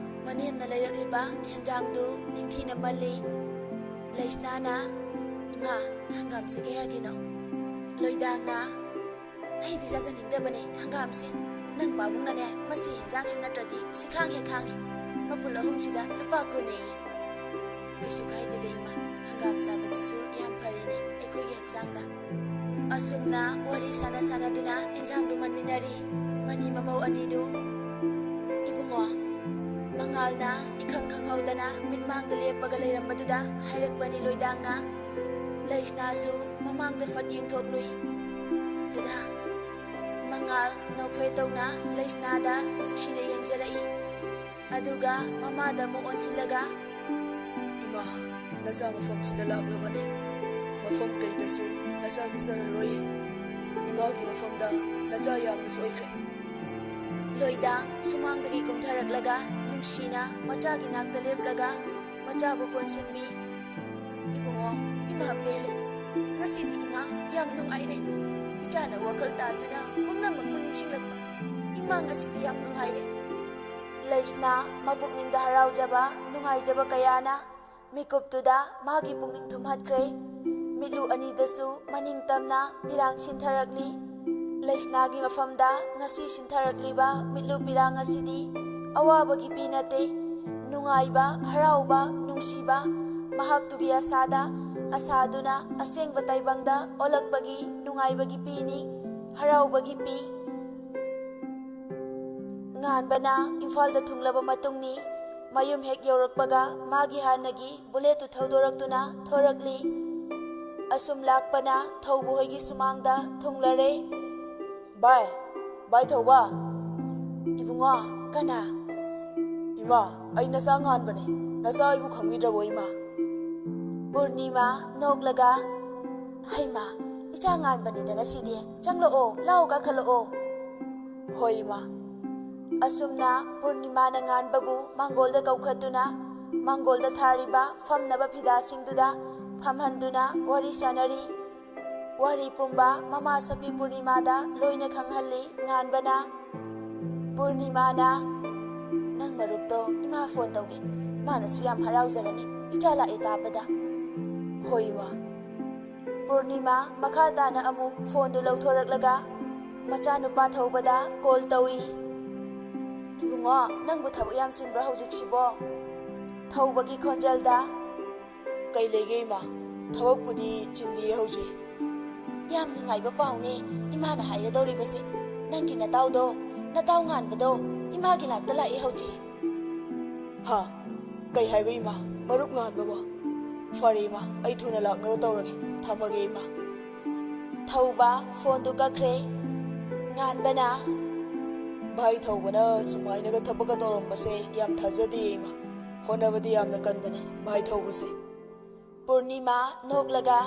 ꯃꯅꯦꯝꯅ ꯂꯩꯔꯛꯂꯤꯕ ꯍꯦꯟꯖꯥꯡꯗꯨ ꯅꯤꯡꯊꯤꯅ ꯃꯜꯂꯤ꯫ ꯂꯩꯁꯅꯥꯅ, "ꯏꯃꯥ, ꯍꯪꯒꯥꯝꯁꯦ ꯀꯌꯥꯒꯤꯅꯣ?" ꯂꯣꯏꯗꯥꯡꯅ, "ꯑꯩꯗꯤ ꯆꯥꯖꯅꯤꯡꯗꯕꯅꯦ ꯍꯪꯒꯥꯝꯁꯦ꯫ ꯅꯪ ꯄꯥꯕꯨꯡꯅꯅꯦ ꯃꯁꯤ ꯍꯦꯟꯖꯥꯡꯁꯤ ꯅꯠꯇ꯭ꯔꯗꯤ ꯁꯤꯈꯥꯡ ꯍꯦꯛ ꯈꯥꯡꯉꯤ꯫ ꯃꯄꯨꯜ ꯑꯍꯨꯝꯁꯤꯗ ꯂꯨꯄꯥ ꯀꯨꯟ ꯑꯌꯦ꯫" "ꯀꯩꯁꯨ ꯀꯥꯏꯗꯦꯗ ꯏꯃꯥ, ꯍꯪꯒꯥꯝ ꯆꯥꯕꯁꯤꯁꯨ ꯌꯥꯝ ꯐꯔꯤꯅꯦ ꯑꯩꯈꯣꯏꯒꯤ ꯍꯛꯆꯥꯡꯗ꯫" ꯑꯁꯨꯝꯅ ꯋꯥꯔꯤ ꯁꯥꯟꯅ ꯁꯥꯟꯅꯗꯨꯅ ꯏꯟꯖꯥꯡꯗꯨ ꯃꯟꯃꯤꯟꯅꯔꯤ ꯃꯅꯤ ꯃꯃꯧ ꯑꯅꯤꯗꯨ꯫ ꯏꯕꯨꯡꯉꯣ, ꯃꯉꯥꯜꯅ ꯏꯈꯪ ꯈꯪꯍꯧꯗꯅ ꯃꯤꯠꯃꯥꯡꯗ ꯂꯦꯞꯄꯒ ꯂꯩꯔꯝꯕꯗꯨꯗ ꯍꯥꯏꯔꯛꯄꯅꯤ ꯂꯣꯏꯗꯥꯡꯅ꯫ ꯂꯩꯁꯅꯥꯁꯨ ꯃꯃꯥꯡꯗ ꯐꯠ ꯌꯦꯡꯊꯣꯛꯂꯨꯏ꯫ "ꯗꯗꯥ!" ꯃꯉꯥꯜ ꯅꯣꯛꯐꯦ ꯇꯧꯅ ꯂꯩꯁꯅꯥꯗ ꯅꯨꯡꯁꯤꯅ ꯌꯦꯡꯖꯔꯛꯏ꯫ ꯑꯗꯨꯒ ꯃꯃꯥꯗ ꯑꯃꯨꯛ ꯑꯣꯟꯁꯤꯜꯂꯒ, "ꯏꯃꯥ, ꯅꯆꯥ ꯃꯐꯝꯁꯤꯗ ꯂꯥꯛꯂꯕꯅꯤ꯫ ꯃꯐꯝ ꯀꯩꯗꯁꯨ ꯅꯆꯥ ꯆꯠꯆꯔꯔꯣꯏ꯫ ꯏꯃꯥꯒꯤ ꯃꯐꯝꯗ ꯅꯆꯥ ꯌꯥꯝꯅ ꯁꯣꯏꯈ꯭ꯔꯦ꯫" ꯂꯣꯏꯗꯥꯡ ꯁꯨꯃꯥꯡꯗꯒꯤ ꯀꯨꯝꯊꯔꯛꯂꯒ ꯅꯨꯡꯁꯤꯅ ꯃꯆꯥꯒꯤ ꯅꯥꯛꯇ ꯂꯦꯞꯂꯒ ꯃꯆꯥꯕꯨ ꯀꯣꯟꯁꯤꯟꯕꯤ꯫ "ꯏꯕꯨꯡꯉꯣ, ꯏꯃꯥ ꯄꯦꯜꯂꯦ꯫ ꯉꯁꯤꯗꯤ ꯏꯃꯥ ꯌꯥꯝ ꯅꯨꯡꯉꯥꯏꯔꯦ꯫ ꯏꯆꯥꯅ ꯋꯥꯈꯜ ꯇꯥꯗꯨꯅ ꯄꯨꯝꯅꯃꯛꯄꯨ ꯅꯤꯡꯁꯤꯡꯂꯛꯄ꯫ ꯏꯃꯥ ꯉꯁꯤꯗꯤ ꯌꯥꯝ ꯅꯨꯡꯉꯥꯏꯔꯦ꯫ ꯂꯩꯁꯅꯥ ꯃꯄꯨꯛꯅꯤꯡꯗ ꯍꯔꯥꯎꯖꯕ, ꯅꯨꯡꯉꯥꯏꯖꯕ ꯀꯌꯥꯅ ꯃꯤꯀꯨꯞꯇꯨꯗ ꯃꯥꯒꯤ ꯄꯨꯛꯅꯤꯡ ꯊꯨꯝꯍꯠꯈ꯭ꯔꯦ꯫ ꯃꯤꯠꯂꯨ ꯑꯅꯤꯗꯁꯨ ꯃꯅꯤꯡ ꯇꯝꯅ ꯄꯤꯔꯥꯡ ꯁꯤꯟꯊꯔꯛꯂꯤ꯫ ꯂꯩꯁꯅꯥꯒꯤ ꯃꯐꯝꯗ ꯉꯁꯤ ꯁꯤꯟꯊꯔꯛꯂꯤꯕ ꯃꯤꯠꯂꯨ ꯄꯤꯔꯥꯡ ꯑꯁꯤꯗꯤ ꯑꯋꯥꯕꯒꯤ ꯄꯤ ꯅꯠꯇꯦ꯫ ꯅꯨꯡꯉꯥꯏꯕ, ꯍꯔꯥꯎꯕ, ꯅꯨꯡꯁꯤꯕ, ꯃꯍꯥꯛꯇꯨꯒꯤ ꯑꯁꯥꯗ, ꯑꯁꯥꯗꯨꯅ ꯑꯁꯦꯡꯕ ꯇꯥꯏꯕꯪꯗ ꯑꯣꯜꯂꯛꯄꯒꯤ ꯅꯨꯡꯉꯥꯏꯕꯒꯤ ꯄꯤꯅꯤ, ꯍꯔꯥꯎꯕꯒꯤ ꯄꯤ꯫ ꯉꯥꯟꯕꯅ ꯏꯝꯐꯥꯜꯗ ꯊꯨꯡꯂꯕ ꯃꯇꯨꯡꯅꯤ꯫ ꯃꯌꯨꯝ ꯍꯦꯛ ꯌꯧꯔꯛꯄꯒ ꯃꯥꯒꯤ ꯍꯥꯟꯅꯒꯤ ꯕꯨꯂꯦꯠꯇꯨ ꯊꯧꯗꯣꯔꯛꯇꯨꯅ ꯊꯣꯔꯛꯂꯤ꯫ ꯑꯁꯨꯝ ꯂꯥꯛꯄꯅ ꯊꯧꯕ ꯍꯣꯏꯒꯤ ꯁꯨꯃꯥꯡꯗ ꯊꯨꯡꯂꯔꯦ꯫ "ꯚꯥꯏ, ꯚꯥꯏ ꯊꯧꯕ!" "ꯏꯕꯨꯡꯉꯣ, ꯀꯅꯥ?" "ꯏꯃꯥ, ꯑꯩ ꯅꯆꯥ ꯉꯥꯟꯕꯅꯦ꯫ ꯅꯆꯥ ꯑꯩꯕꯨ ꯈꯪꯕꯤꯗ꯭ꯔꯕꯣ, ꯏꯃꯥ?" ꯄꯨꯔꯅꯤꯃꯥ ꯅꯣꯛꯂꯒ, "ꯍꯩꯃꯥ, ꯏꯆꯥ ꯉꯥꯟꯕꯅꯤꯗꯅ ꯁꯤꯗꯤ꯫ ꯆꯪꯂꯛꯑꯣ, ꯂꯥꯎ ꯀꯥꯈꯠꯂꯛꯑꯣ꯫" "ꯍꯣꯏ, ꯏꯃꯥ꯫" ꯑꯁꯨꯝꯅ ꯄꯨꯔꯅꯤꯃꯥꯅ ꯉꯥꯟꯕꯕꯨ ꯃꯥꯡꯒꯣꯜꯗ ꯀꯧꯈꯠꯇꯨꯅ, ꯃꯥꯡꯒꯣꯜꯗ ꯊꯥꯔꯤꯕ ꯐꯝꯅꯕ ꯐꯤꯗꯥꯁꯤꯡꯗꯨꯗ ꯐꯝꯍꯟꯗꯨꯅ ꯋꯥꯔꯤ ꯁꯥꯅꯔꯤ꯫ ꯋꯥꯔꯤ ꯄꯨꯝꯕ ꯃꯃꯥ ꯁꯥꯕꯤ ꯄꯨꯔꯅꯤꯃꯥꯗ ꯂꯣꯏꯅ ꯈꯪꯍꯜꯂꯤ ꯉꯥꯟꯕꯅ꯫ ꯄꯨꯔꯅꯤꯃꯥꯅ, "ꯅꯪ ꯃꯔꯨꯞꯇꯣ ꯏꯃꯥ ꯐꯣꯟ ꯇꯧꯒꯦ, ꯃꯥꯅꯁꯨ ꯌꯥꯝ ꯍꯔꯥꯎꯖꯔꯅꯤ ꯏꯆꯥ ꯂꯥꯛꯑꯦ ꯇꯥꯕꯗ꯫" "ꯍꯣꯏ, ꯏꯃꯥ꯫" ꯄꯨꯔꯅꯤꯃꯥ ꯃꯈꯥ ꯇꯥꯅ ꯑꯃꯨꯛ ꯐꯣꯟꯗꯨ ꯂꯧꯊꯣꯔꯛꯂꯒ ꯃꯆꯥꯅꯨꯄꯥ ꯊꯧꯕꯗ ꯀꯣꯜ ꯇꯧꯏ꯫ "ꯏꯕꯨꯡꯉꯣ, ꯅꯪꯕꯨ ꯊꯕꯛ ꯌꯥꯝ ꯆꯤꯟꯕ꯭ꯔꯣ ꯍꯧꯖꯤꯛꯁꯤꯕꯣ?" ꯊꯧꯕꯒꯤ ꯈꯣꯟꯖꯦꯜꯗ, "ꯀꯩ ꯂꯩꯒꯦ, ꯏꯃꯥ? ꯊꯕꯛꯄꯨꯗꯤ ꯆꯤꯟꯗꯤꯌꯦ ꯍꯧꯖꯤꯛ꯫" "ꯌꯥꯝ ꯅꯨꯡꯉꯥꯏꯕ ꯄꯥꯎꯅꯦ ꯏꯃꯥꯅ ꯍꯥꯏꯒꯗꯧꯔꯤꯕꯁꯦ꯫ ꯅꯪꯒꯤ ꯅꯇꯥꯎꯗꯣ, ꯅꯇꯥꯎ ꯉꯥꯟꯕꯗꯣ ꯏꯃꯥꯒꯤ ꯅꯥꯛꯇ ꯂꯥꯛꯑꯦ ꯍꯧꯖꯤꯛ꯫" "ꯍꯥ? ꯀꯩ ꯍꯥꯏꯕ, ꯏꯃꯥ? ꯃꯔꯨꯞ ꯉꯥꯟꯕꯕꯣ? ꯐꯔꯦ, ꯏꯃꯥ, ꯑꯩ ꯊꯨꯅ ꯂꯥꯛꯅꯕ ꯇꯧꯔꯒꯦ꯫ ꯊꯝꯃꯒꯦ, ꯏꯃꯥ꯫" ꯊꯧꯕ ꯐꯣꯟꯗꯨ ꯀꯛꯈ꯭ꯔꯦ꯫ ꯉꯥꯟꯕꯅ, "ꯚꯥꯏ ꯊꯧꯕꯅ ꯁꯨꯃꯥꯏꯅꯒ ꯊꯕꯛꯀ ꯇꯧꯔꯝꯕꯁꯦ ꯌꯥꯝ ꯊꯥꯖꯗꯦ, ꯏꯃꯥ꯫ ꯍꯣꯠꯅꯕꯗꯤ ꯌꯥꯝꯅ ꯀꯟꯕꯅꯦ ꯚꯥꯏ ꯊꯧꯕꯁꯦ꯫" ꯄꯨꯔꯅꯤꯃꯥ ꯅꯣꯛꯂꯒ,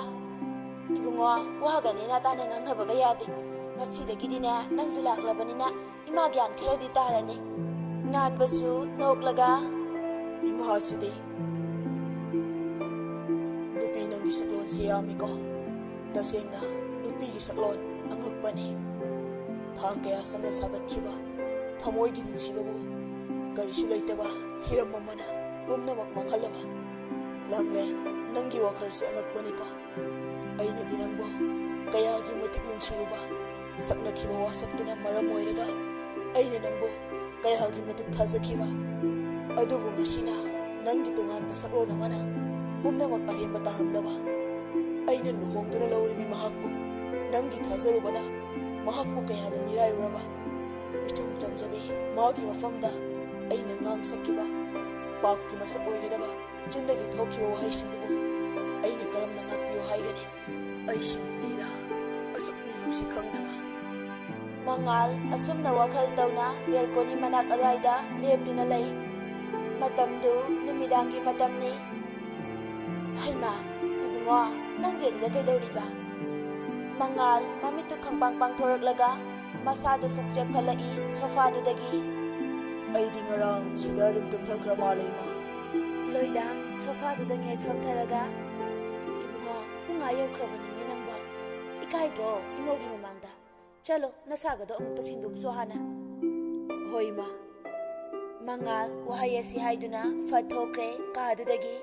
"ꯏꯕꯨꯡꯉꯣ, ꯋꯥꯒ ꯅꯦꯅꯥ ꯇꯥꯅ ꯉꯥꯡꯅꯕꯒ ꯌꯥꯗꯦ꯫ ꯉꯁꯤꯗꯒꯤꯗꯤꯅꯦ, ꯅꯪꯁꯨ ꯂꯥꯛꯂꯕꯅꯤꯅ ꯏꯃꯥ ꯒ꯭ꯌꯥꯟ ꯈꯔꯗꯤ ꯇꯥꯔꯅꯤ꯫" ꯉꯥꯟꯕꯁꯨ ꯅꯣꯛꯂꯒ, "ꯏꯃꯥꯁꯤꯗꯤ ꯅꯨꯄꯤ ꯅꯪꯒꯤ ꯁꯛꯂꯣꯟꯁꯤ ꯌꯥꯝꯃꯤꯀꯣ꯫ ꯇꯁꯦꯡꯅ ꯅꯨꯄꯤꯒꯤ ꯁꯛꯂꯣꯟ ꯑꯉꯛꯄꯅꯤ꯫ ꯊꯥ ꯀꯌꯥ ꯆꯪꯅ ꯁꯥꯒꯠꯈꯤꯕ ꯊꯃꯣꯏꯒꯤ ꯅꯨꯡꯁꯤꯕꯕꯨ ꯀꯔꯤꯁꯨ ꯂꯩꯇꯕ ꯍꯤꯔꯝ ꯑꯃꯅ ꯄꯨꯝꯅꯃꯛ ꯃꯥꯡꯍꯜꯂꯕ꯫ ꯂꯥꯡꯂꯦꯟ, ꯅꯪꯒꯤ ꯋꯥꯈꯜꯁꯦ ꯑꯉꯛꯄꯅꯤꯀꯣ꯫ ꯑꯩꯅꯗꯤ ꯅꯪꯕꯨ ꯀꯌꯥꯒꯤ ꯃꯇꯤꯛ ꯅꯨꯡꯁꯤꯔꯨꯕ, ꯁꯛꯅꯈꯤꯕ ꯋꯥꯁꯛꯇꯨꯅ ꯃꯔꯝ ꯑꯣꯏꯔꯒ ꯑꯩꯅ ꯅꯪꯕꯨ ꯀꯌꯥꯒꯤ ꯃꯇꯤꯛ ꯊꯥꯖꯈꯤꯕ꯫ ꯑꯗꯨꯕꯨ ꯉꯁꯤꯅ ꯅꯪꯒꯤ ꯇꯣꯉꯥꯟꯕ ꯁꯛꯂꯣꯟ ꯑꯃꯅ ꯄꯨꯝꯅꯃꯛ ꯑꯔꯦꯝꯕ ꯇꯥꯍꯜꯂꯕ꯫ ꯑꯩꯅ ꯂꯨꯍꯣꯡꯗꯨꯅ ꯂꯧꯔꯤꯕꯤ ꯃꯍꯥꯛꯄꯨ ꯅꯪꯒꯤ ꯊꯥꯖꯔꯨꯕꯅ ꯃꯍꯥꯛꯄꯨ ꯀꯌꯥꯗ ꯃꯤꯔꯥꯏꯔꯨꯔꯕ꯫ ꯏꯆꯝ ꯆꯝꯖꯕꯤ ꯃꯥꯒꯤ ꯃꯐꯝꯗ ꯑꯩꯅ ꯉꯥꯡ ꯁꯛꯈꯤꯕ ꯄꯥꯞꯀꯤ ꯃꯁꯛ ꯑꯣꯏꯒꯗꯕ ꯆꯤꯟꯗꯒꯤ ꯊꯣꯛꯈꯤꯕ ꯋꯥꯍꯩꯁꯤꯡꯗꯨꯕꯨ ꯑꯩꯅ ꯀꯔꯝꯅ ꯉꯥꯛꯄꯤꯌꯨ ꯍꯥꯏꯒꯅꯤ? ꯑꯩꯁꯤꯕꯨ ꯃꯤꯔꯥ? ꯑꯁꯨꯛ ꯃꯤꯅꯨꯡꯁꯤ ꯈꯪꯗꯕ꯫ ꯃꯉꯥꯜ ꯑꯆꯨꯝꯅ ꯋꯥꯈꯜ ꯇꯧꯅ ꯕꯦꯜꯀꯣꯅꯤ ꯃꯅꯥꯛ ꯑꯗꯨꯋꯥꯏꯗ ꯂꯦꯞꯇꯨꯅ ꯂꯩ꯫ ꯃꯇꯝꯗꯨ ꯅꯨꯃꯤꯗꯥꯡꯒꯤ ꯃꯇꯝꯅꯤ꯫ ꯍꯩꯃꯥ, ꯏꯕꯨꯡꯉꯣ, ꯅꯪꯗꯤ ꯑꯗꯨꯗ ꯀꯩꯗꯧꯔꯤꯕ? ꯃꯉꯥꯜ ꯃꯃꯤꯠꯇꯨ ꯈꯪꯄꯥꯡ ꯄꯥꯡꯊꯣꯔꯛꯂꯒ ꯃꯁꯥꯗꯨ ꯐꯨꯛꯆꯦꯞ ꯈꯜꯂꯛꯏ ꯁꯣꯐꯥꯗꯨꯗꯒꯤ꯫ ꯑꯩꯗꯤ ꯉꯔꯥꯡ ꯁꯤꯗ ꯑꯗꯨꯝ ꯇꯨꯝꯊꯈ꯭ꯔ ꯃꯥꯜꯂꯦ, ꯏꯃꯥ꯫ ꯂꯣꯏꯗꯥꯡ ꯁꯣꯐꯥꯗꯨꯗ ꯉꯦꯛ ꯐꯝꯊꯔꯒ, ꯏꯕꯨꯡꯉꯣ, ꯄꯨꯡ ꯑꯥ ꯌꯧꯈ꯭ꯔꯕꯅꯤꯅꯦ ꯅꯪꯕꯣ꯫ ꯏꯀꯥꯏꯗ꯭ꯔꯣ ꯏꯃꯧꯒꯤ ꯃꯃꯥꯡꯗ? ꯆꯠꯂꯣ, ꯅꯁꯥꯒꯗꯣ ꯑꯃꯨꯛꯇ ꯁꯦꯡꯗꯣꯛꯆꯣ ꯍꯥꯟꯅ꯫ ꯍꯣꯏ, ꯏꯃꯥ꯫ ꯃꯉꯥꯜ ꯋꯥꯍꯩ ꯑꯁꯤ ꯍꯥꯏꯗꯨꯅ ꯐꯠ ꯊꯣꯛꯈ꯭ꯔꯦ ꯀꯥꯗꯨꯗꯒꯤ꯫